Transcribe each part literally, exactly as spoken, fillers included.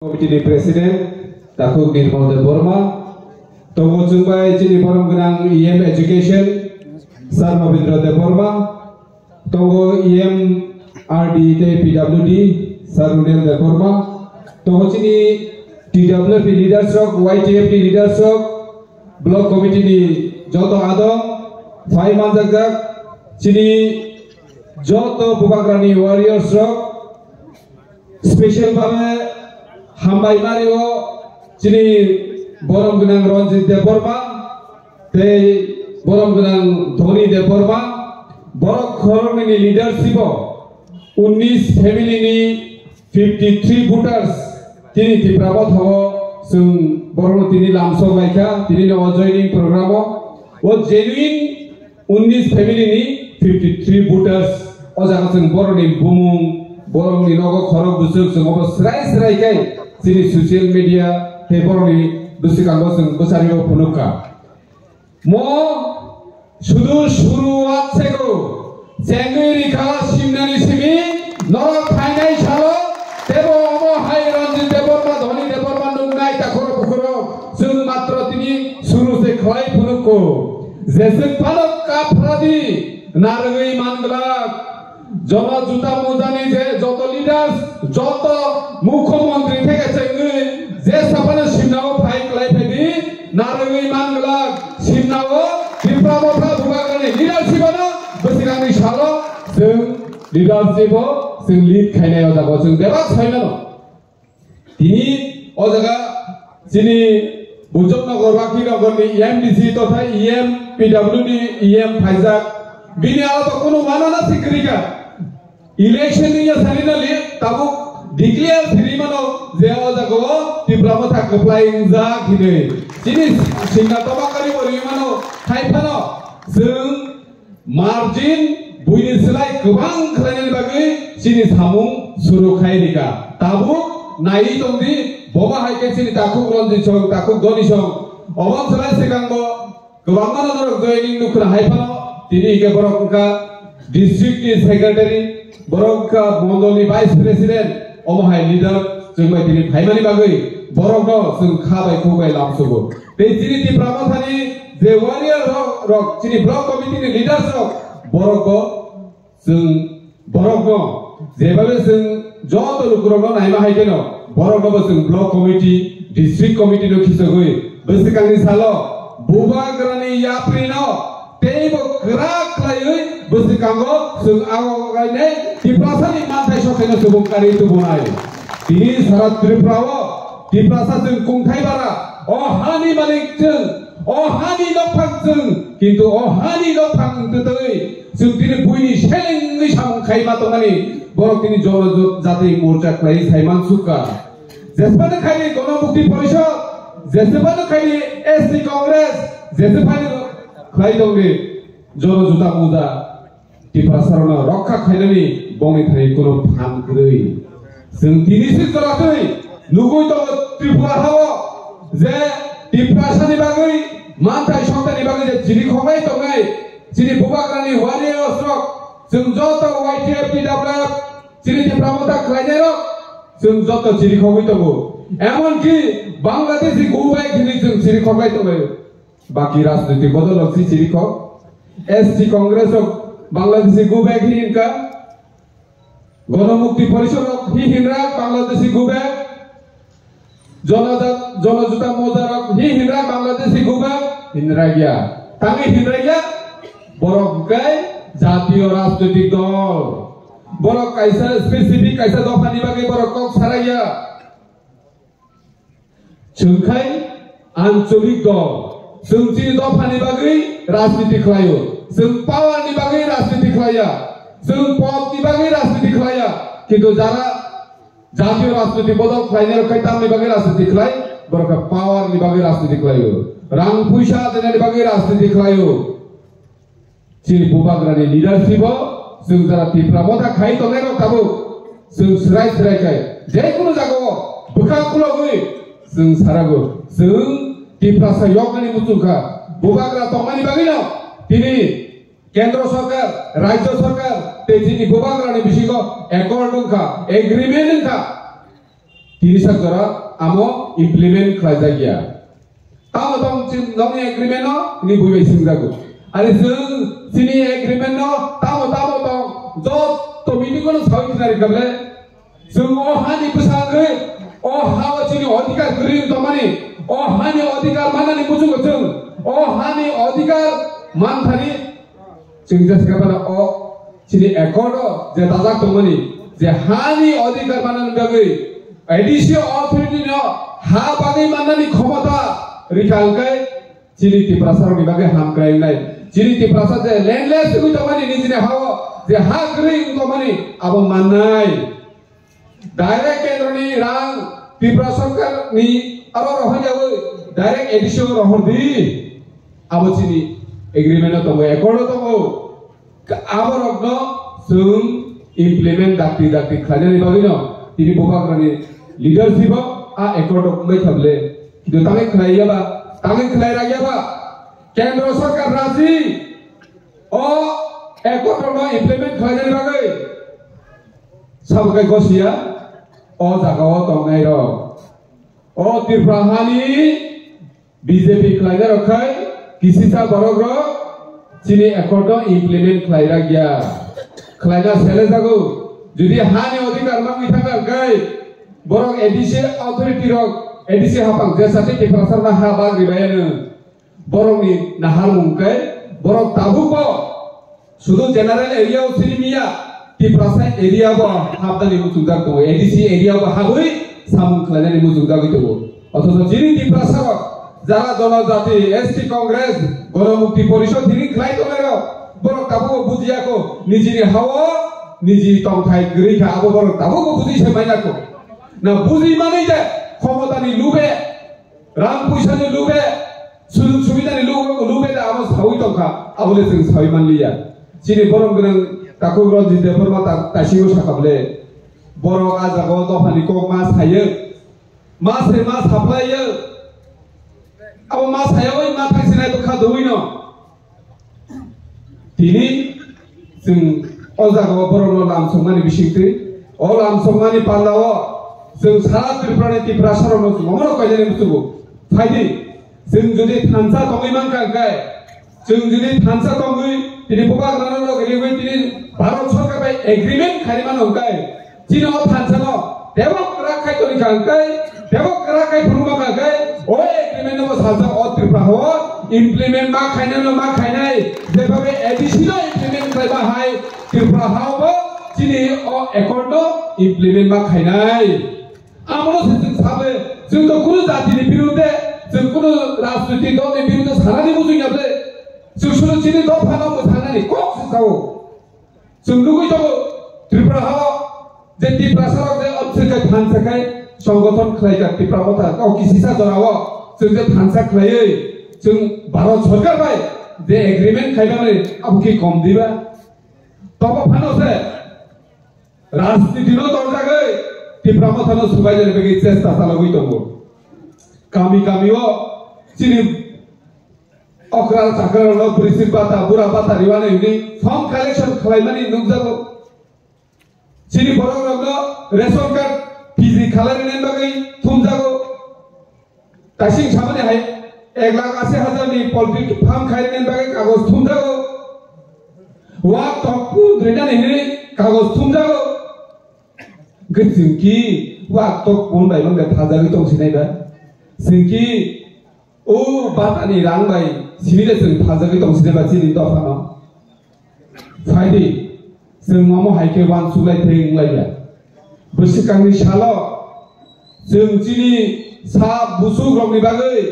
Committee ni President Takhuk Nirmal Debbarma, tongo chwng bai chini borom gwnang E M Education Sir Mobindra Debbarma, tongo E M R D tei P W D Sir Runel Debbarma, tongo chini T W F ni leaders rok, Y T F ni leaders rok, Block Committee ni joto adong, phai manjakjak chini joto Bubagrani warriors rok, special babe hambai mario chini borom gwnang Ranjit Debbarma tei borom gwnang Dhoni Debbarma, borok khoroknwi ni leadership o unnish family ni fifty three voters tini Tipra Motha o chwng borokno tini lamsok laikha, tini ni o joining program o, o genuine unnish family ni fifty three voters. O jaga chwng borokni bumung, borokni nogo khorok bwswk chwng obo srai srai khe chini social media tei borokni bwswkango chwng bwsarwi o phunukha. Mo sudu shuruwat sego, chengwi rikha simnani simi, norok phainai salo, tebo omo hai Ranjit Debbarma, Dhoni Debbarma nuknai takhoro bukhoro, chwng matro tini suru se khlai phunukko. Jeswk phano kaphradi narwgwi manglak. Jono juta mujani je joto leaders, joto mukhyamantri theke chengwi je saphano simnao phai klai phaidi, narwgwi manglak simnao Tipra Motha Bubagrani leadership ano bwswkangni salo chwng leadership o chwng lead khainai o jaga o chwng bebak saimano. Tini o jaga chini Bujoknagar, Bakinagar ni E M D C totha E M, P W ni E M phaijak. Bini aro to kunu mano na sikri ka. Election ni ya sani na li tabuk declare siri mano je o jaga o Tipra Motha kwplai wngjak hinwi. Chini sinna toba kari bo ri mano khai phano chwng margin buini slai kwbang khlainani bagwi chini samung suru khai rika. Tabuk naiwi tongdi, boba hai khe chini takhuk Ranjit song, takhuk Dhoni song. Obo slai swkango kwbangma norok joining nukha hai phano, tini hwnkhe borok wngkha district ni secretary, borok wngkha mondol ni vice president, omo hai leader chwng bai tini phaimani bagwi borokno chwng kha bai khuk bai lamsugo. Tei chini Tipra Mothani je warrior rok, rok, chini block committee ni leaders rok, borok bo chwng, borok no jebabe chwng joto lukurok no naima hai kheno, borok no bo chwng block committee, district committee no khisogwi bwswkangni salo Bubagrani yapri no teibo kwrak khlaiwi bwswkango chwng ago gainai Tiprasani manthai sokhaino subung kari tubunai. Tini sara Tripura o Tiprasa chwng kungthai bara, o hani malik chwng, o hani nokphang chwng, kintu o hani nokphang twtwi chwng tini buini selengwi samung khaima tongmani borok tini jono jat-, jati morcha khlai saiman sukha. Jesbano khaini Gono Mukti Porishod, jesbano khaini S T Congress, jesbano khlai tongni jono juta muja. Tiprasarokno rokha khainani bongni thani kunu phan kwrwi. Chwng tini swi kwratwi nugwi tongo Tripura hao je Tiprasani bagwi manthai songthani bagwi je chirikhoknai tongnai chini Bubagrani warriors rok, chwng joto Y T F, T W F, chini Tipra Motha khlainairok chwng joto chirikhogwi tongo. Emonki Bangladeshi go back hinwi chwng chirikhoknai tongo. Baki rajnoitik bodol rok si chirikhok. S T Congress rok Bangladeshi go back hi hinka. Gono Mukti Porishod rok hi hinra Bangladeshi go back. Jonojat-, Jonojuta Moja rok hi hinra Bangladeshi go back. Hinra gya. Tangi hinra gya. Borok kai jatiyo rajnoitik dol. Borok kaisa specific kaisa dophani bagwi borok kok saraya. Chwng khai ancholik dol. Chwng chini dophani bagwi rajniti khlaio. Chwng power ni bagwi rajniti khlaiya. Chwng pod ni bagwi rajniti khlaiya. Kintu jara jatiyo rajniti bodol khlainai rok khai tamni bagwi rajniti khlai, borok khe power ni bagwi rajniti khlaio. Rang puisa ajainani bagwi rajniti khlaio. Chini Bubagrani leadership o chwng jara Tipra Motha khai tongnai rok tabuk chwng swrai swrai khai je kunu jaga o bwkha khulogwi chwng sarago chwng Tiprasa yoknani muchung kha. Bubagra tongmani bagwi no tini Kendro Sorkar, Rajyo Sorkar tei chini Bubagrani bisingo accord wngkha, agreement wngkha. Tini sak jora amo implement khlai jak ya. Tamo tong chin nokni agreement no ni bui bai sing jago. Ani chwng chini agreement no tamo tamo tong jotto meeting no sawi khnari kable. Chwng o hani bwsangwi o ha o chini odhikar kwrwi wng tongmani, o hani odhikar manani muchungo chwng o hani odhikar manthani chwng jesa khe phano o chini accord o je dajak tongmani je hani odhikar manani bagwi A D C authority no ha bagwi mannani khomota rikha hwnkhe chini Tiprasa rokni bagwi hamkrai wngnai. Chini Tiprasa je landless wngwi tongmani nijini ha o je ha kwrwi wng tongmani abo mannai. Direct kendroni rang Tripura Sarkarni aro rohoryawi direct A D C o rohor di. Abo chini agreement o tongo, accord o tongo. Ka-, aborokno chwng implement dakti dakti khlainani bagwino tini bubagrani leadership o a accord o wngbai kha bwle. Kintu tangwi khlai yaba, tangwi khlai rag yaba. Kendro Sarkar raji o accord rokno implement khlainani bagwi. Sabo khe gosiya o jaga o tongnai rok. O Tripura hani B J P khlainai rok khai kisisa borok rok chini accord no implement khlai rag ya. Khlaina sele jago. Jodi hani odhikar mangwi thangkha hwnkhe borok A D C authority rok A D C hapang jesa tei Tiprasa rokno ha bag ribai ano. Borokni naharmung khe borok tabukbo sudu general area o siri miya, Tiprasa area bo habnani muchungjak tongo, A D C area bo habwi samung khlainani muchungjagwi tongo. Othocho chini Tiprasa rok jara jonojati, S T Congress, Gonomukti Porishod tini khlai tongnai rok borok tabukbo bujiya kho, nijini ha o niji tongthai kwrwi kha abo borok tabukbo buji se maina kho. Na buji manwi de khomotani lube Rang puisani lube, sujug subidani lube, lube da abo sawi tongkha, abole chwng sawi manliya. Chini borom gwnang takhuk Ranjit Debbarma ta-, taisingo sakha bole. Borok a jaga o dophani kok ma sayo. Ma se ma saplaiyo. Abo ma sayawi ma thangsinai bwkha dowino. Tini chwng o jaga o borokno lamsokmani bisingtwi, o lamsokmani panda o chwng sara Tripura ni Tiprasa rokno chwng omono koinani muchungo. Phaidi, chwng jodi thansa tongwi mankha hwnkhe, chwng jodi thansa tongwi tini bubagrano logi riwi tini Bharat Sarkar bai agreement khaimano hwnkhe, Chini o thansa no tebo kwrak khai toni kha hwnkhe, tebo kwrak khai phunukma kha hwnkhe, o agreement no bo sajak o Tripura hao implement ma khainai no ma khainai, jebhabe A D C no implement khlaiba hai Tripura hao bo chini o accord no implement ma khainai. Amo no se chwng sabe, chwng to kunu jati ni birudhe, chwng kunu rajniti dol ni birudhe sanani muchung ya ble, chwng suru chini dopha no mwthangnani kok se sao. Chwng nugwi tongo Tripura hao je Tiprasa rok je amswk khai thansa khai songgothon khlai jak Tipra Motha kok kisisa jora o chwng je thansa khlaiwi chwng Bharat Sarkar bai je agreement khaimani abo ki kom diba? Tobo phano se rajniti no torjagwi Tipra Motha no subai jani bagwi chesta chalogwi tongo. Kami kami o chini Okra chakra rokno bwrwi bata, bura bata riwani hwnwi form collection khlaimani nukjago. Chini borok rokno ration card P G khalai rwna bagwi thumjago. Taising samani hai ek lakh asi hajar ni poultry farm khai rwna bagwi kagoj thumjago. Wak tok pun rwna hwnwi kagoj thumjago. Gwi chwng ki wak tok pun bai mangde thajagwi tong sinai ba. Chwng ki O batani rang bai simi de chwng phaljagwi tong sini ba chini dophano. Phaidi, chwng omo hai khe uansuk lai thai wng lai ya. Bwswkangni salo chwng chini sa buchuk rokni bagwi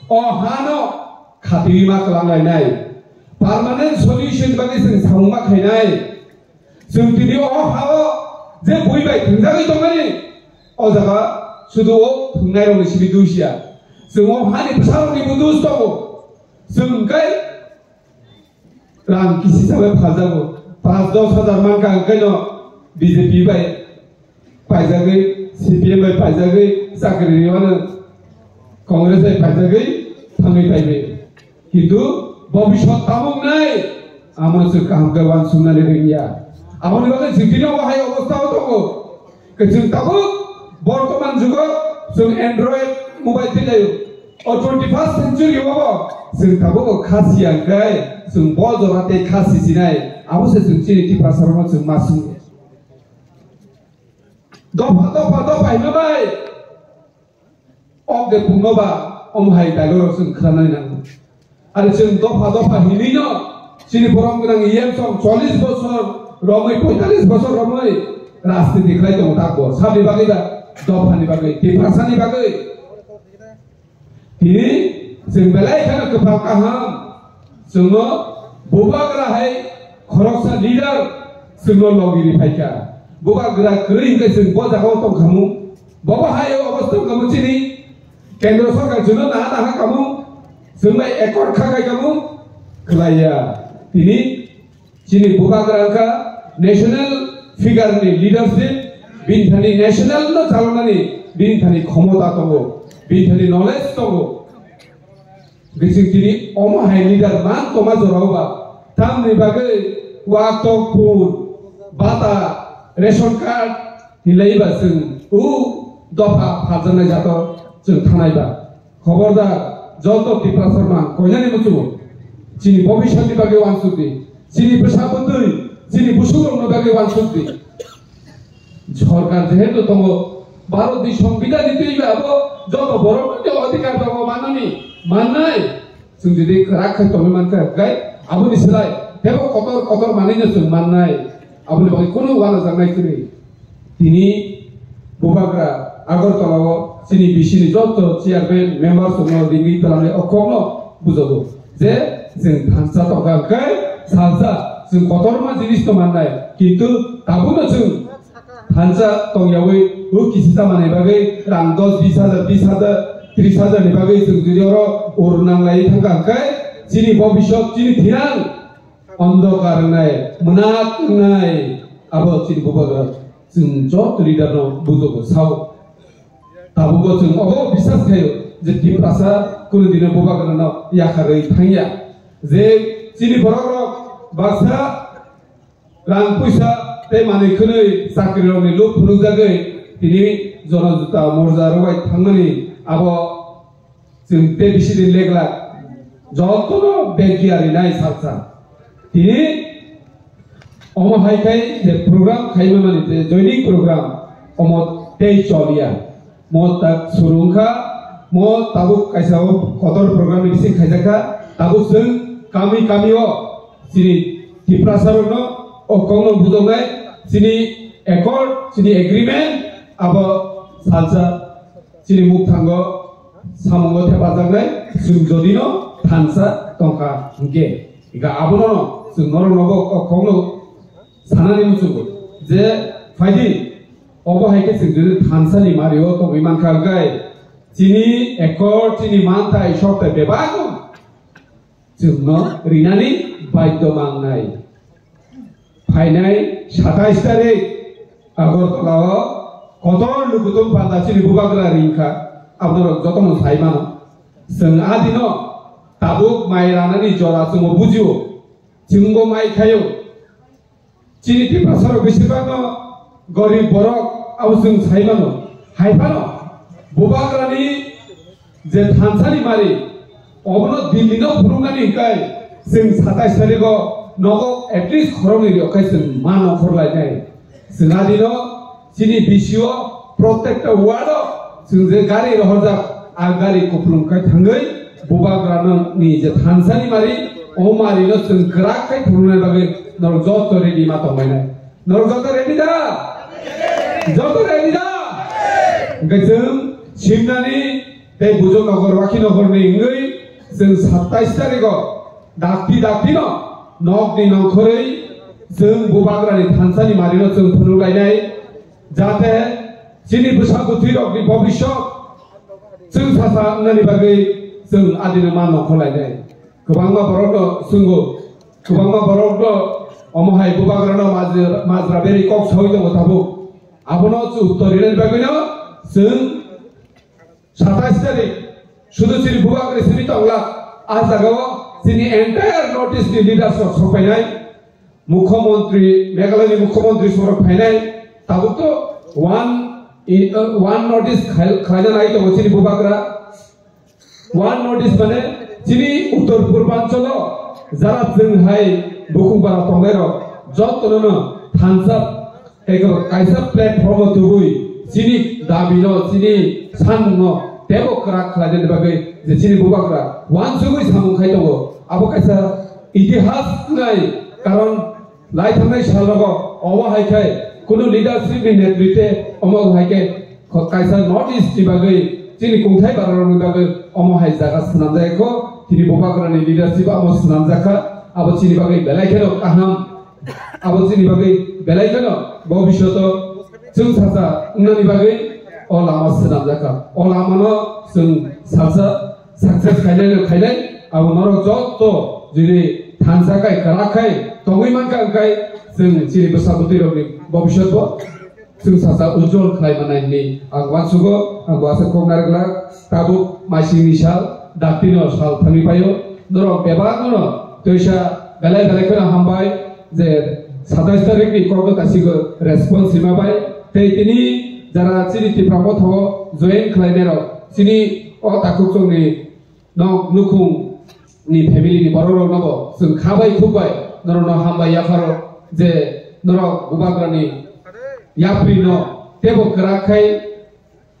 o hano khatiwi ma kwlang lainai. Permanent solution bagwi chwng samung ma khainai. Chwng tini o ha-o je bui bai thwngjagwi tongmani, o jaga sudu o thwngnairokni simi dui siya. Chwng o hani bwsarokni bo dus tongo. Chwng hwnkhe rang kisi sabai phaljago. Panch dos hajar mankha hwnkhe no B J P bai paijagwi, C P M bai paijagwi, chakri rwmano Congress bai paijagwi thangwi paibai. Kintu bobiswt tabuk nai, amo chwng kaham khe uansuknani rwngya. Aboni bagwi chwng tini omo hai obostha o tongo. Khe chwng tabuk Bortoman jugo chwng Android mobile twilaio. O twenty-first century o bo chwng tabuk bo khasi ya hwnkhe chwng bo jora tei khasi sinai. Abo se chwng chini Tiprasa rokno chwng ma swngo. Dopha, dopha, dopha hino bai. Ok de pungno ba, omo hai dialogue rok chwng khwnanai nango. Ari chwng dopha dopha hinwi no, chini borom gwnang E M song chollish bosor romwi, pointallish bosor romwi rajniti khlai tongo tak bo. Sabni bagwi ba, dophani bagwi, Tiprasani bagwi. Tini chwng belai kheno kwpal kaham, chwngno bubagra hai khoroksa leader chwngno logi ri phaikha. Bubagra kwrwi hwnkhe chwng bo jagao tongkhamu. Bobo hai o obostha wngkhamu chini kendro sorkar chwngno naha naha kamu, chwng bai accord kha khai kamu, khlaiya. Tini chini bubagra wngkha national figure ni leadership, bini thani national no chalonani bini thani khomota tongo, bini thani knowledge tongo. Bising tini omo hai leader man toma jorao ba, tamni bagwi wak tok phun, bata, ration card, hinlai ba chwng u dopha phaljaknai jato chwng thanai ba. Khobordar, joto Tiprasa rok mang koinani muchungo. Chini bobiswt ni bagwi uansuk di. Chini bwsa bwtwi, chini busukrok ni bagwi uansuk di. Sorkar jehetu tongo, Bharat ni Songbidan ni twi ba abo joto borok ni adhikar tongo manani, mannai. Chwng jodi kwrak khai tongwi mankha, hwnkhe aboni slai tebo kotor kotor manwi no chwng mannai. Aboni bagwi kunu uanajaknai kwrwi. Tini bubagra Agartala o chini B C ni joto chairman, members rokno ringwi twlangnai o kokno bujogo je chwng thansa tongkha hwnkhe salsa chwng kotorma jinis no mannai, kintu tabukno chwng thansa tongyawi o kisi chamani bagwi rang dos bis hajar, bis hajar, tris hajar ni bagwi chwng jodi oro ur nanglai thangkha hwnkhe chini bobiswt, chini thinang ondokar wngnai, mwnak wngnai, abo chini bubagra chwng joto leader no bujogo sao. Tabukbo chwng obo bisas khaio je Tiprasa kunu dino bubagra no yakarwi thangya. Je chini borok rok baksa rang puisa tei manwi khwnwi chakri rokni luk phunukjagwi tini jono juta morja rwbai thangmani abo chwng tei bisi din leglak jotono begya rinai salsa. Tini omo hai khai je program khaima mani je joining program omo tei choliya. Mo tak suru wngkha, mo tabuk kaisa o kotor program ni bising khaijakha, tabuk chwng kami kami o chini Tiprasa rokno o kokno bujoknai, chini accord, chini agreement abo salsa chini mukthango samungo thepajaknai, chwng jodino thansa tongkha hwnkhe, ega abono chwng noroknobo o kokno sanani muchungo je phaidi. Obo hai khe chwng jodi thansani mario tongwi mankha hwnkhe, chini accord, chini manthai, sokthai bebak chwngno rinani baidhyo mangnai. Phainai satais tarik Agartala o kotor lukutung panda chini bubagra ringkha, abnorok jotono sai mano. Chwng adino tabuk mai ranani jora chwngbo bujio, chwngbo mai khaio. Chini Tiprasarok besibakno gorib borok abo chwng sai mano. Hai phano bubagrani je thansani mari, obono Delhi no phunuknani hwnkhe chwng satais tarigo nogo at least khoroknwi riyok khe chwng ma nongkhor lainai. Chwng adino chini B C o protekta ward o chwng je gari rohorjak, a gari kupulung khai thangwi bubagrano ni je thansani mari, o mari no chwng kwrak khai phunuknai bagwi norok joto ready ma tongbainai. Norok joto ready da? Joto ready da? Hwnkhe chwng simnani tei Bujok Nogor, Wakhi Nogor ni wngwi chwng satais tarigo dakti dakti no nokni nongkhorwi chwng bubagrani thansani mari no chwng phunuk lainai. Jate chini bwsa bwtwi rokni bobiswt chwng sasa wngnani bagwi chwng adino ma nongkhor lainai. Kwbangma borokno swngo, kwbangma borokno omo hai bubagrano majra, majra beri kok sawi tongo tabuk. Abono chwng uttor rinani bagwino chwng satais tarik sudu chini bubagra simi tongla, a jagao chini entire North East ni leaders rok sokpainai. Mukhyamantri, Meghalaya ni Mukhyamantri sorok phainai, tabuk to one I, uh, one notice khai-, khlaina nai tongo chini bubagra. One notice mane chini uttor purbanchalo jara chwng hai bukhuk bara tongnai rok jotono no thansa eko kaisa platform o tubui chini dabi no, chini sanmung no tebo kwrak khlainani bagwi je chini bubagra wansugwi samung khai tongo. Abo kaisa itihas wngnai, karon lai thangnai sal rogo omo hai khe kunu leadership ni netritwe omo hai khe Kho kaisa North East ni bagwi, chini kungthai bararokni bagwi omo hai jaga swnamjakha kho, chini bubagrani leadership amo swnamjakha, abo chini bagwi belai kheno kaham, abo chini bagwi belai kheno bobishoto chwng sacha wngnani bagwi o lama swnamjakha. O lamano chwng sacha success khainai no khainai, abo norok jotto jini thansa khai kwrak khai tongwi mankha, hwnkhe chwng chini bwsa bwtwi rokni bobishotbo Chwng sacha ujjwal khlai manai hwnwi ang uansugo, ang bo aswk kok narwk glak. Tabuk maisingni sal, daktino sal thangwi paio. Norok bebakno twisa belai belai kheno hambai je satais tarikni kokno tasigo response rima bai. Tei tini jara chini Tipra Mothao join khlainairok, chini o takhukchongni nok nukhung ni family ni borok rok no bo chwng kha bai khuk bai norok no hambai yapharo je norok bubagra ni yapri no tebo kwrak khai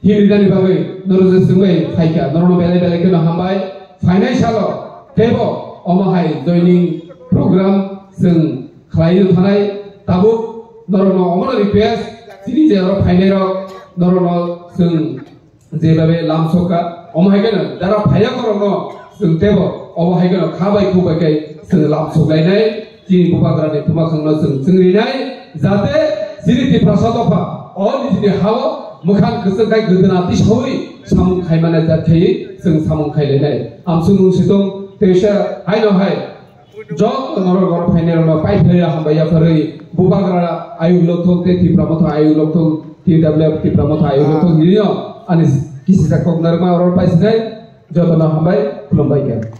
himri nani bagwi norok je chwng bai phaikha, norok no belai belai kheno hambai. Phainai salo tebo omo hai joining program chwng khlai no thanai. Tabuk norok no omo no request, chini je oro phainai rok norok no chwng Jebabe lamsokha, omo hai kheno jara phaiya borokno chwng tebo, omo hai kheno kha bai khuk bai khe chwng lamsok lainai, chini bubagrani thumakhangno chwng chwngrinai, jate chini Tiprasa dopha o nijini hao mwkhang kwchwng khai gwdwna tisaui samung khaimani jat khaiwi chwng samung khailainai. Amswk mung sitong teisa haino hai Jotto norok oro phainairokno pai phaio hambai yapharwi bubagra ayuk lokthung tei Tipra Motha ayuk lokthung, T W F Tipra Motha ayuk lokthung hinwi ani kisisa kok narwkma oro paisinai. Jotono hambai, khulumbai khe.